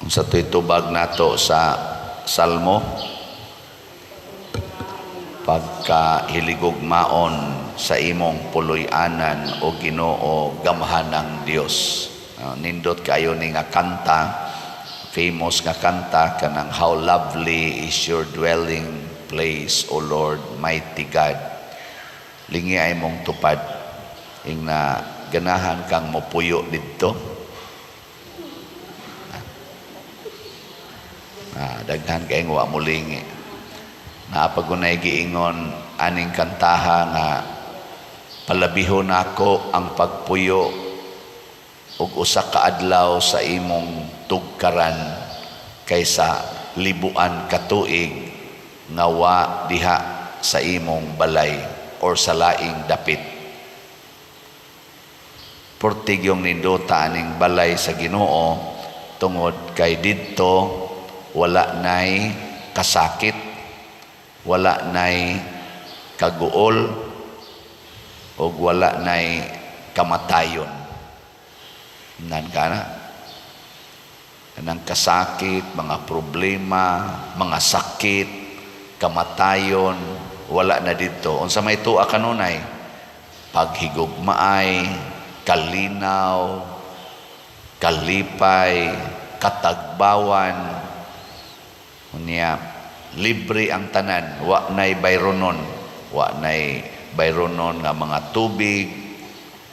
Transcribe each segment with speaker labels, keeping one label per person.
Speaker 1: Unsa to'y tubag nato sa Salmo? Pagkahiligugmaon sa imong puloy-anan, o Ginoo, gamhanang Dios. Nindot kayo ni nga kanta, famous nga kanta kanang "How lovely is your dwelling place, O Lord, mighty God." Lingi ay mong tupad ing na ganahan kang mopuyo didto. Daghan kay wa mo lingi. Napagunay giingon aning kantaha nga palabihon nako ang pagpuyo og usa ka adlaw sa imong tugkaran kaysa libuan ka tuig nga wa diha sa imong balay or sa laing dapit. Portig yung nindota aning balay sa Ginoo tungod kay didto wala nay kasakit, wala nay kaguol, ug wala nay kamatayon. Nan ka na. Kanang kasakit, mga problema, mga sakit, kamatayon, wala na didto. Unsa may tuwa kanunay? Paghigugmaay, kalinaw, kalipay, katagbawan. Unya, libre ang tanan, wa nay bayronon, wa nay bayronon nga mga tubig,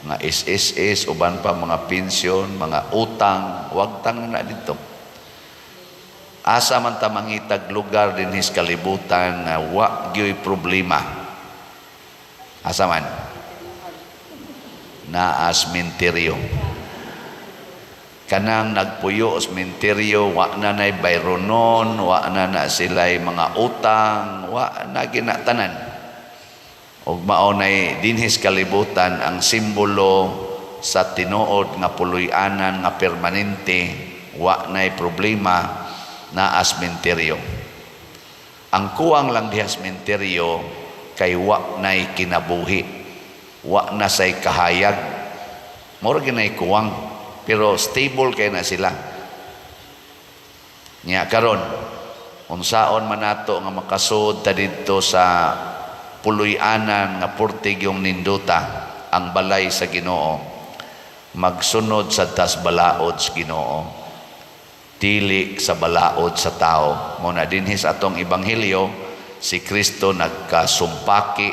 Speaker 1: mga SSS, uban pa mga pensyon, mga utang, wag tang na dito. Asa man ta mangitag lugar dinhis kalibutan nga wa gyoy problema? Asa man? Naa sementeryo. Kanang nagpuyo sa sementeryo, wa na nay bayronon, wa na na sila'y mga utang, wa na ginatanan. Ug mao nay dinhis kalibutan ang simbolo sa tinuod nga puloy-anan nga permanente, wa nay problema, naa sementeryo. Ang kuwang lang diha sementeryo kay wa nay kinabuhi, wa na say kahayag. Mura ginay kuwang, pero stable kay na sila. Nya karon, unsaon man nato nga makasud ta didto sa puloy-anan nga purtig yung nindota, ang balay sa Ginoo? Magsunod sa tas balaod sa Ginoo, dili sa balaod sa tao. Mo na dinhi sa atong ebanghelyo, si Kristo nagkasumpaki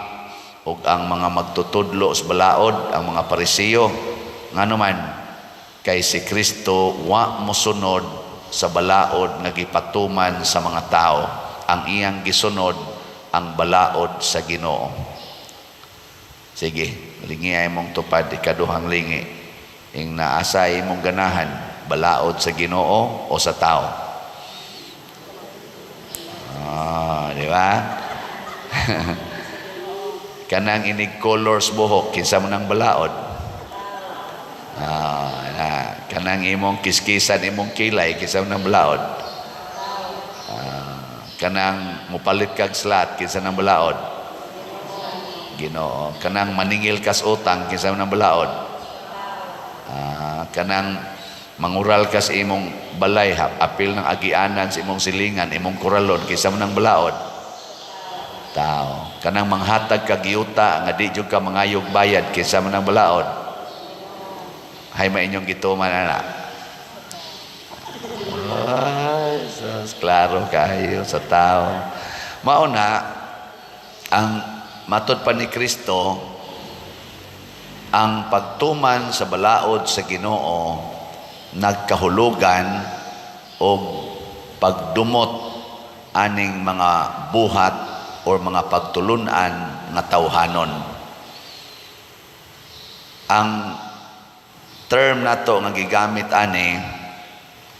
Speaker 1: ug ang mga magtutudlo sa balaod, ang mga Parisiyo. Ngano man? Kay si Kristo wa mosunod sa balaod nga gipatuman sa mga tao. Ang iyang gisunod ang balaod sa Ginoo. Sige, lingi ay mong tupad, ikaduhang lingi. Ing naasa imong ganahan, balaod sa Ginoo o sa tao? Di ba? Kanang inig colors buhok, kinsa man ang balaod? Na, kanang imong kiskisan imong kilay, kinsa man ang balaod? Kanang mupalit kag slat, kinsa nang balaod? Ginoo. Kanang maningil kas utang, kinsa man ang balaod? Kanang mangural kas imong balay, apil ng agianan sa imong silingan, imong kuralon, kinsa man ang balaod? Tao. Kanang manghatag kag yuta nga di jud ka mangayog bayad, kinsa man ang balaod? Hay ma inyong gituman ana. Ay, sus, klaro kayo, sa tao. Mao na ang matod pa ni Kristo, ang pagtuman sa balaod sa Ginoo nagkahulugan og pagdumot aning mga buhat or mga pagtulunan nga tawhanon. Ang term nato nga gigamit ani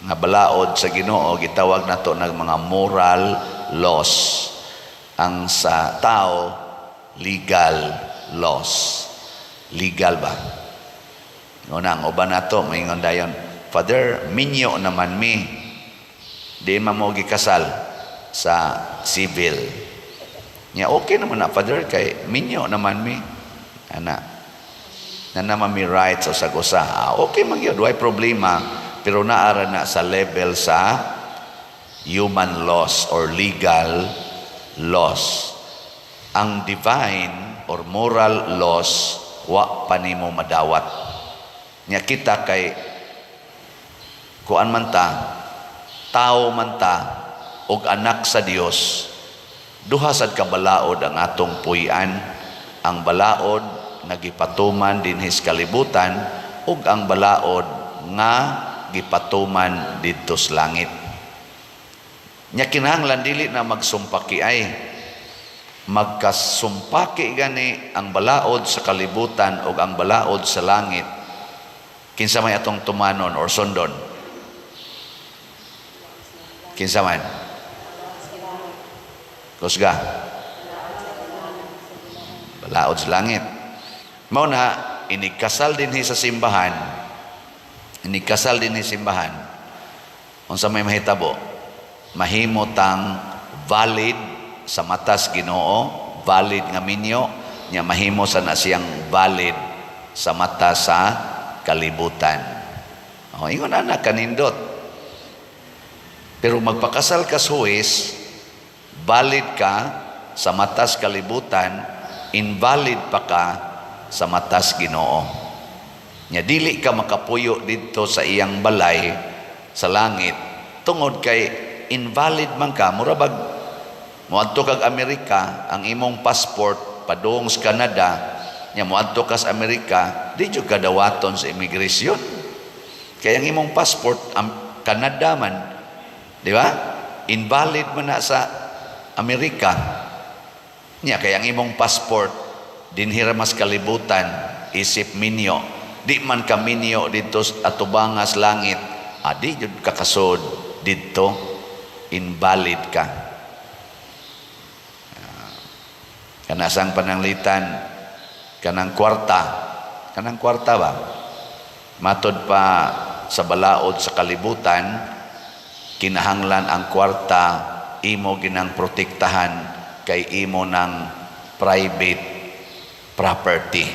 Speaker 1: nga balaod sa Ginoo, gitawag nato ng mga moral laws. Ang sa tao, legal laws. Legal ba? Una, ang uban nato moingon dayon, "Father, minyo naman mi. Di man mo gikasal sa civil." Nya okay naman na, Father, kay minyo naman mi. Ana. Na naman mi rights o sa usa. Okay man gyud, way problema. Pero naara na sa level sa human laws or legal laws. Ang divine or moral laws, wa pa nimo madawat. Nya kita kay kuan man ta, tao man ta og anak sa Dios. Duha sad ka balaod ang atong puy-an: ang balaod nga gipatuman dinhi sa kalibutan ug ang balaod nga gipatuman didto sa langit. Nya kinahanglan dili na magsumpaki ay magkasumpaki gani ang balaod sa kalibutan ug ang balaod sa langit. Kinsa may atong tumanon or sundon? Kinsa man? Kusga. Balaod sa langit. Mao na inigkasal dinhi sa simbahan, inigkasal dinhi simbahan, unsa may mahitabo? Mahimo tang valid sa matas Ginoo, valid nga minyo, nya mahimo sa na siyang valid sa mata sa kalibutan. O, ingon ana kanindot. Pero magpakasal ka sa huwes, valid ka sa matas kalibutan, invalid pa ka sa matas Ginoo. Nya dili ka makapuyo didto sa iyang balay sa langit tungod kay invalid man ka. Mura bag moadto kag Amerika, ang imong passport padung sa Canada, nya moadto ka sa Amerika, di jud ka dawaton sa immigration. Kay ang imong passport Canada man, di ba? Invalid man na sa Amerika. Nya kay ang imong passport dinhi ra mas kalibutan isip minyo. Di man ka minyo didto atubangas langit. Adi jud ka kasod didto, invalid ka. Kanasang pananglitan kanang kwarta ba? Matod pa sa balaod sa kalibutan, kinahanglan ang kwarta imo ginang protektahan kay imo ng private property.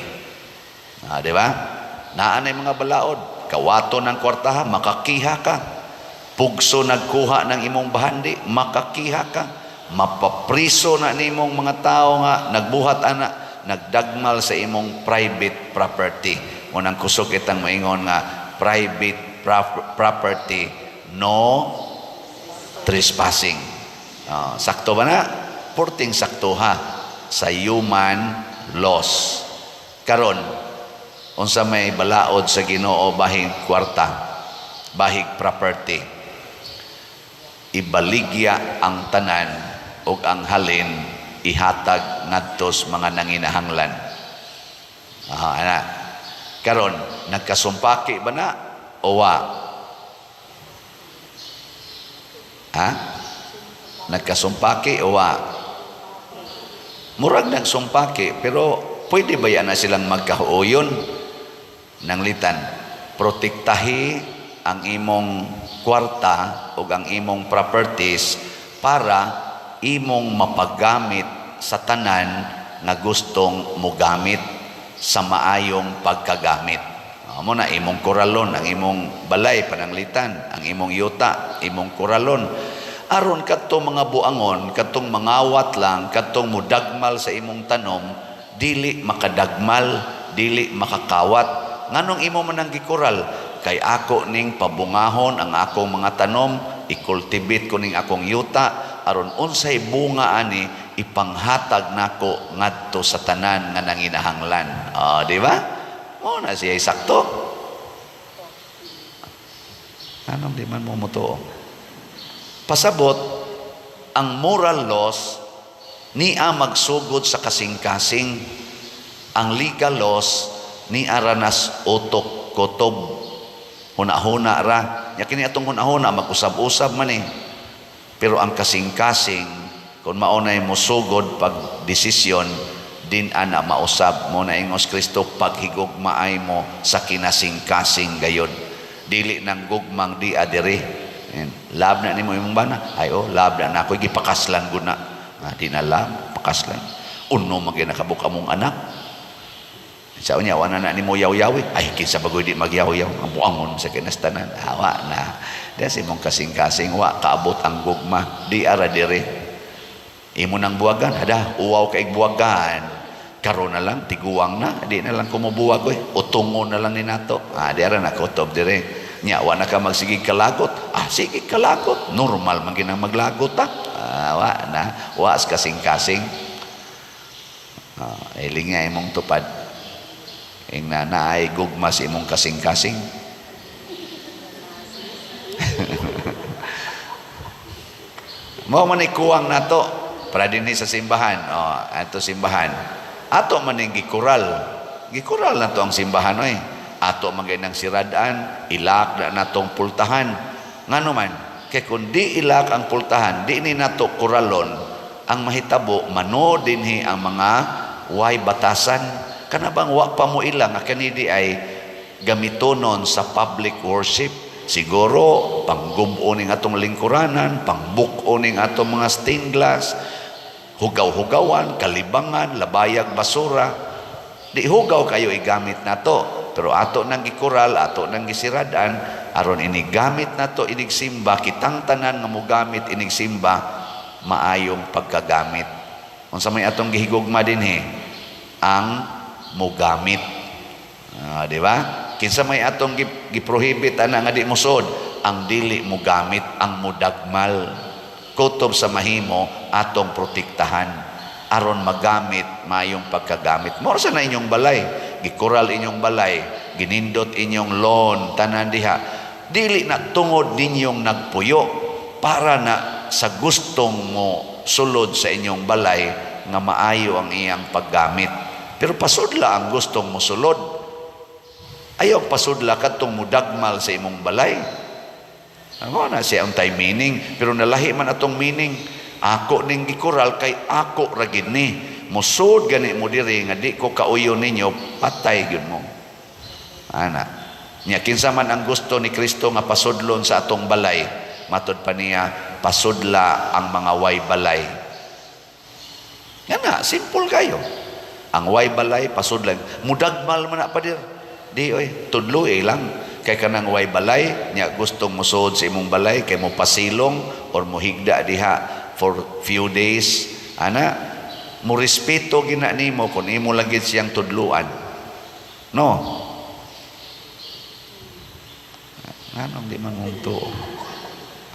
Speaker 1: Di ba? Naa nay mga balaod, kawato ng kwarta, makakiha ka. Pugso nagkuha ng imong bahandi, makakiha ka. Mapapriso na nimong mga tao nga nagbuhat ana, nagdagmal sa imong private property. Unang kusog itang maingon nga private property, no trespassing. Sakto ba na? Porting sakto ha sa human laws. Karon, unsa may balaod sa Ginoo bahig kwarta, bahig property? Ibaligya ang tanan ug ang halin ihatag ngadto sa mga nanginahanglan. Ana. Karon, nagkasumpaki ba na o wa? Ha? Nagkasumpaki o wa? Murag nagsumpaki, pero pwede ba yan na silang magkahuoyon? Nanglitan, protektahi ang imong kwarta o ang imong properties para imong mapagamit sa tanan nga gustong mogamit sa maayong pagkagamit. Amo na imong koralon, ang imong balay pananglitan, ang imong yuta, imong koralon. Aron kadtong mga buangon, kadtong mangawat lang, kadtong mudagmal sa imong tanom, dili makadagmal, dili makakawat. Nganong imo man ang gikoral? Kay ako ning pabungahon ang akong mga tanom, i-cultivate ko ning akong yuta, aron unsay bunga ani ipanghatag nako ngadto sa tanan nga nanginahanglan. Di ba? Mo na siya sakto. Anong di man mo mutuo? Pasabot, ang moral laws niya magsugod sa kasing-kasing. Ang legal laws ni aranas utok kotob. Huna-huna ra. Nya kini atong huna-huna mag-usab-usab man eh. Pero ang kasing-kasing, kung maunay mo sugod pag desisyon, din ana mausab mo na ingos Kristo, paghigugmaay mo sa kinasing-kasing gayod. Dili nang gugmang di adiri. Love na nimo imong bana. Ay oh, love na nako gipakaslan gud na. Di na love, pakaslan. Uno man gyud nakabuk among anak. Sa unya wala na nimo yaw-yawi. Ay, kinsa bagoy di magyaw-yaw? Ang buangon sa kinastanan. Hawa na. Diya sa imong kasing-kasing, wa kaabot ang gugma. Di ara dire. Imo nang buwagan, hada, uwaw kay buwagan. Karon na lang, tiguang na, di na lang kumubuwag oy. Utungo na lang ni nato. Ah, di ara nakutob dire. Nya wa na ka magsigig kalagot. Ah, sige kalagot. Normal man ginang maglagot ta. Ah, wa na, wa kasing-kasing. Ah, ilinga imong tupad. Ing na naay gugma sa imong kasing-kasing. Mao man kuwang nato para dinhi sa simbahan. Oh, ato simbahan. Ato man ning gikural. Gikural nato ang simbahan oy. Ato man gay nang siradaan, ilak na natong pultahan. Ngano man, kay kun di ilak ang pultahan, di ni nato kuralon, ang mahitabo mano dinhi ang mga way batasan. Kana bang wa pa mo ila nga kani di ay gamitonon sa public worship. Siguro panggub-o ning atong lingkuranan, pangbuk-o ning atong mga stained glass, hugaw-hugawan, kalibangan, labayag basura. Di hugaw kayo igamit nato, pero ato nang gikural, ato nang gisiradan aron inigamit nato inig simba, kitang tanan nga mogamit inig simba maayong pagkagamit. Unsa may atong gihigugma dinhi? Ang mogamit. Di ba? Kinsa may atong giprohibit ana nga di mosod, ang dili mogamit, ang mudagmal. Kutob sa mahimo atong protektahan aron magamit maayong pagkagamit. Mao sa na inyong balay, gikural inyong balay, ginindot inyong lawn, tanan diha. Dili na tungod ninyong nagpuyo para na sa gustong mo sulod sa inyong balay nga maayo ang iyang paggamit. Pero pasudla ang gustong mo sulod. Ayaw pasudla kadtong mudagmal sa imong balay. Ako na siya ang time meaning, pero nalahi man atong meaning. Ako ning gikural kay ako ra gid ni. Musod gani mo diri nga di ko kauyo ninyo, patay gyud mo. Ana. Nya kinsa man ang gusto ni Kristo nga pasudlon sa atong balay, matud pa niya pasudla ang mga way balay. Nga na, simple kayo. Ang way balay pasudla. Mudagmal man na padir. Di oy, tudloy lang kay kanang way balay nya gustong musuod sa imong balay kay mo pasilong or mohigda diha for few days, ana mo respeto gina nimo kun imo lang gid siyang tudluan. No. Nganong di man mong tuo?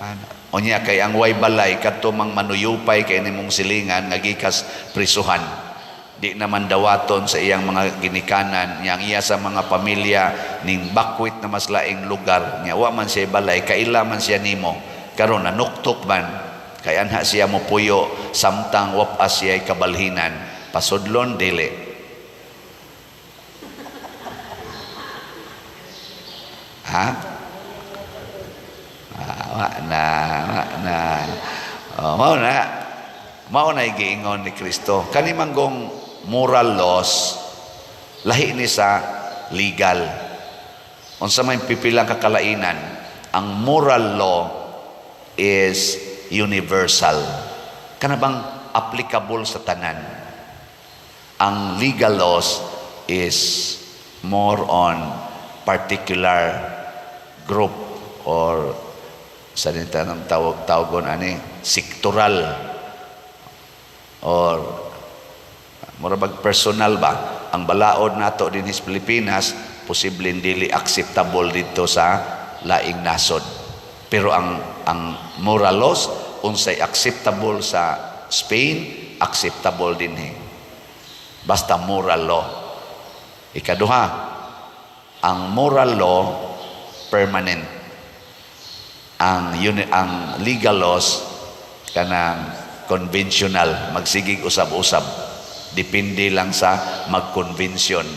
Speaker 1: Ana. Unya kay ang way balay kadto mang manuyupay kay nimong silingan nga gikas prisuhan. Di naman dawaton sa iyang mga ginikanan, niyang iya sa mga pamilya ning bakwit na mas laing lugar niya, wa man siya balay, kaila man siya nimo karon nanuktok man kay anha siya mopuyo samtang wapas siya kabalhinan, pasudlon dili. Ha? Ah, wa na, wa na. Oh, mao na giingon ni Kristo. Kani manggong moral laws lahi ni sa legal. Unsa may pipilang kakalainan, ang moral law is universal. Kana bang applicable sa tanan. Ang legal laws is more on particular group or sa nang tawag tawagon ani sektoral or mura bag personal ba. Ang balaod nato dinhi sa Pilipinas posibleng dili acceptable dito sa laing nasod, pero ang moral laws unsay acceptable sa Spain, acceptable dinhi basta moral law. Ikaduha, ang moral law permanent. Ang legal laws kanang conventional, magsigig usab-usab, depende lang sa magkonbensyon.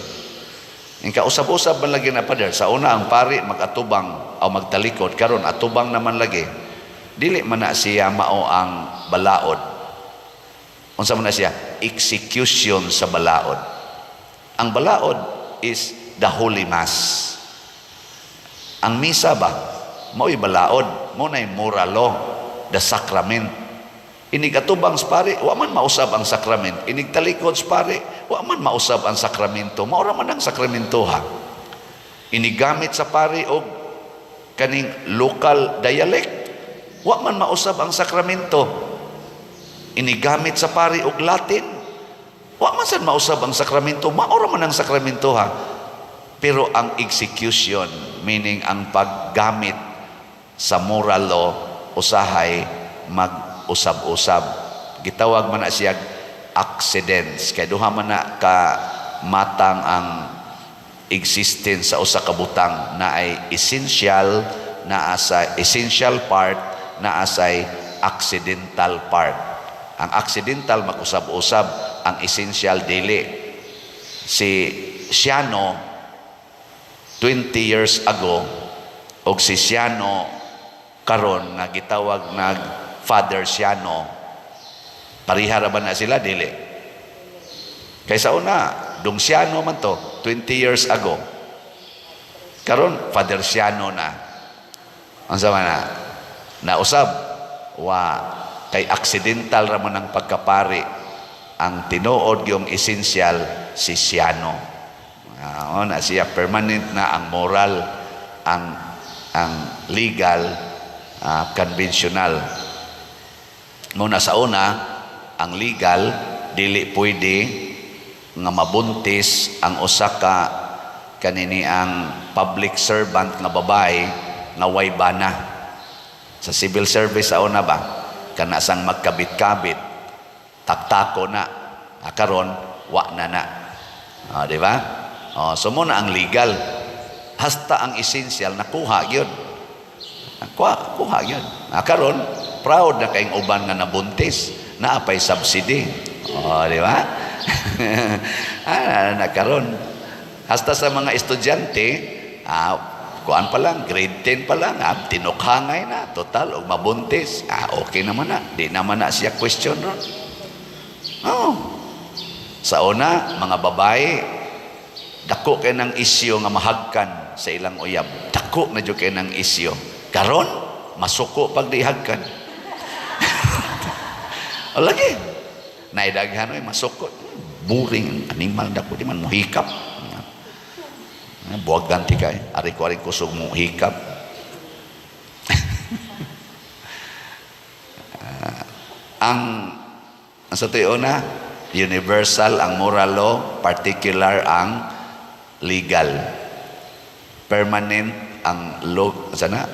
Speaker 1: Ang kausab-usab man lagi na pader, sa una ang pari magatubang o magtalikod, karon atubang naman lagi. Dili man na siya mao ang balaod. Unsa man na siya? Execution sa balaod. Ang balaod is the Holy Mass. Ang misa ba, mao'y balaod, mao na'y moral law, the sacrament. Inig atubang sa pari, wa man mausab ang sacrament. Inig talikod sa pari, Wa man mausab ang sakramento. Mao ra man ang sakramento, ha. Inigamit sa pari og kaning local dialect, wa man mausab ang sakramento. Inigamit sa pari og Latin, wa man sad mausab ang sakramento. Mao ra man ang sakramento, ha. Pero ang execution, meaning ang paggamit sa moral law, usahay mag-usab-usab. Gitawag man na siya accidents, kay duha man na ka matang ang existence sa usa ka butang na ay essential, naa sa essential part, naa say accidental part. Ang accidental mag-usab-usab, ang essential dili. Si Siano 20 years ago og si Siano karon nga gitawag nag Father Siano, pareha ra ba na sila? Dili. Kay sa una, Dong Siano man to 20 years ago. Karon Father Siano na. Unsa man na? Nausab? Wa, kay accidental ra man ang pagkapari. Ang tinuod yung essential, si Siano. Ah, na siya permanent na ang moral, ang legal, conventional. Muna sa una, ang legal, dili pwede nga mabuntis ang usa ka kanini ang public servant nga babae nga way bana. Sa civil service sa una ba, kana sang magkabit-kabit, taktako na. Ah, karon wa na na. Ah, di ba? Oh, so mo na ang legal. Hasta ang essential nakuha gyud. Kuha, kuha gyud. Ah, karon proud na kayong uban nga nabuntis, naa pay subsidy. Oh, di ba? Ah, na karon. Hasta sa mga estudyante, kuan pa lang, grade 10 pa lang, tinukhangay na, total, og mabuntis. Ah, okay naman na. Di naman na siya question ron. Oh. Sa una, mga babae, dako kay ng isyo nga mahagkan sa ilang uyab. Dako na jud kay ng isyo. Karon, masuko pag di hagkan. O lagi. Naidaghan oy masuko. Boring animal dako, di man mohikap. Buwag ganti kay ari ko ari kusog mo hikap. Ang sa tuyo na, universal ang moral law, particular ang legal. Permanent ang law, sana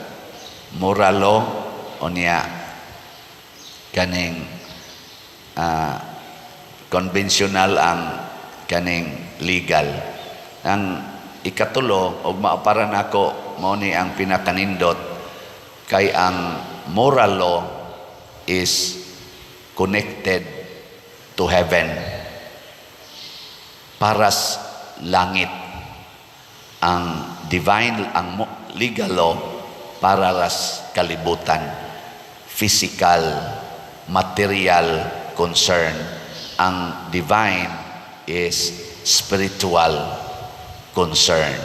Speaker 1: moral law, unya kaning conventional ang kaning legal. Ang ikatulo og maapara nako, mao ni ang pinakanindot, kay ang moral law is connected to heaven, paras langit. Ang divine, ang legal law, para ras kalibutan, physical, material concern. Ang divine is spiritual concern.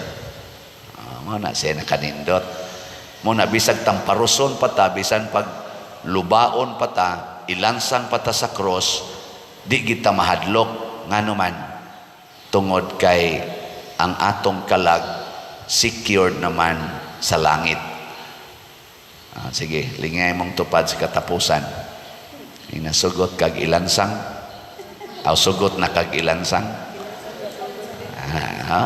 Speaker 1: Mo na siya nakanindot. Mo na bisag tamparuson pa ta, bisan pag lubaon pa ta, ilansang pa ta sa cross, di kita mahadlok. Ngano man? Tungod kay ang atong kalag secured naman sa langit. Sige, lingay mong tupad sa katapusan. Inasugot kag ilansang. Aw, sugot na kag ilansang. Ha?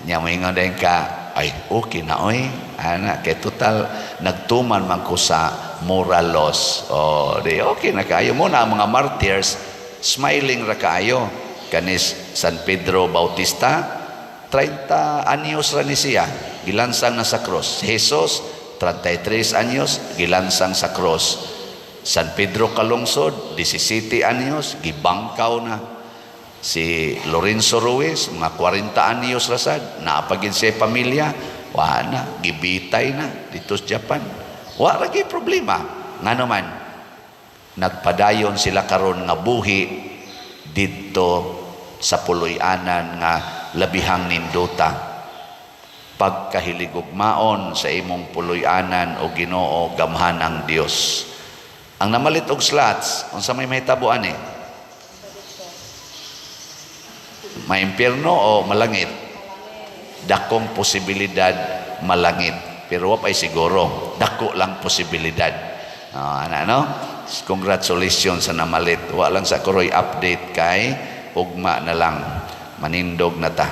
Speaker 1: Nya moingon din ka, "Ay, okay na oy." Ana, kay total nagtuman man ko sa moral laws. Oh, di okay na kaayo mo na. Ang mga martyrs, smiling ra kaayo. Kanis San Pedro Bautista, 30 anyos ra ni siya, gilansang na sa cross. Jesus, 33 anyos, gilansang sa cross. San Pedro Calungsod, 17 anyos, gibangkaw na. Si Lorenzo Ruiz, mga 40 anyos rasad, naapagin siya pamilya, wa na, gibitay na dito sa Japan. Wa ra gyud problema. Ngano man, nagpadayon sila karon nga buhi didto sa puloy-anan nga labihang nindota. Pagkahiligugmaon sa imong puloy-anan o Ginoo, gamhan ang Dios. Ang namalit og slots, unsa may mahitabo ani? Maimpyerno o malangit? Dakong posibilidad malangit. Pero wa pa'y siguro. Dako lang posibilidad. Oh, ana, no? Congratulations sa namalit. Wa lang sa kuroy update kay ugma na lang. Manindog na ta.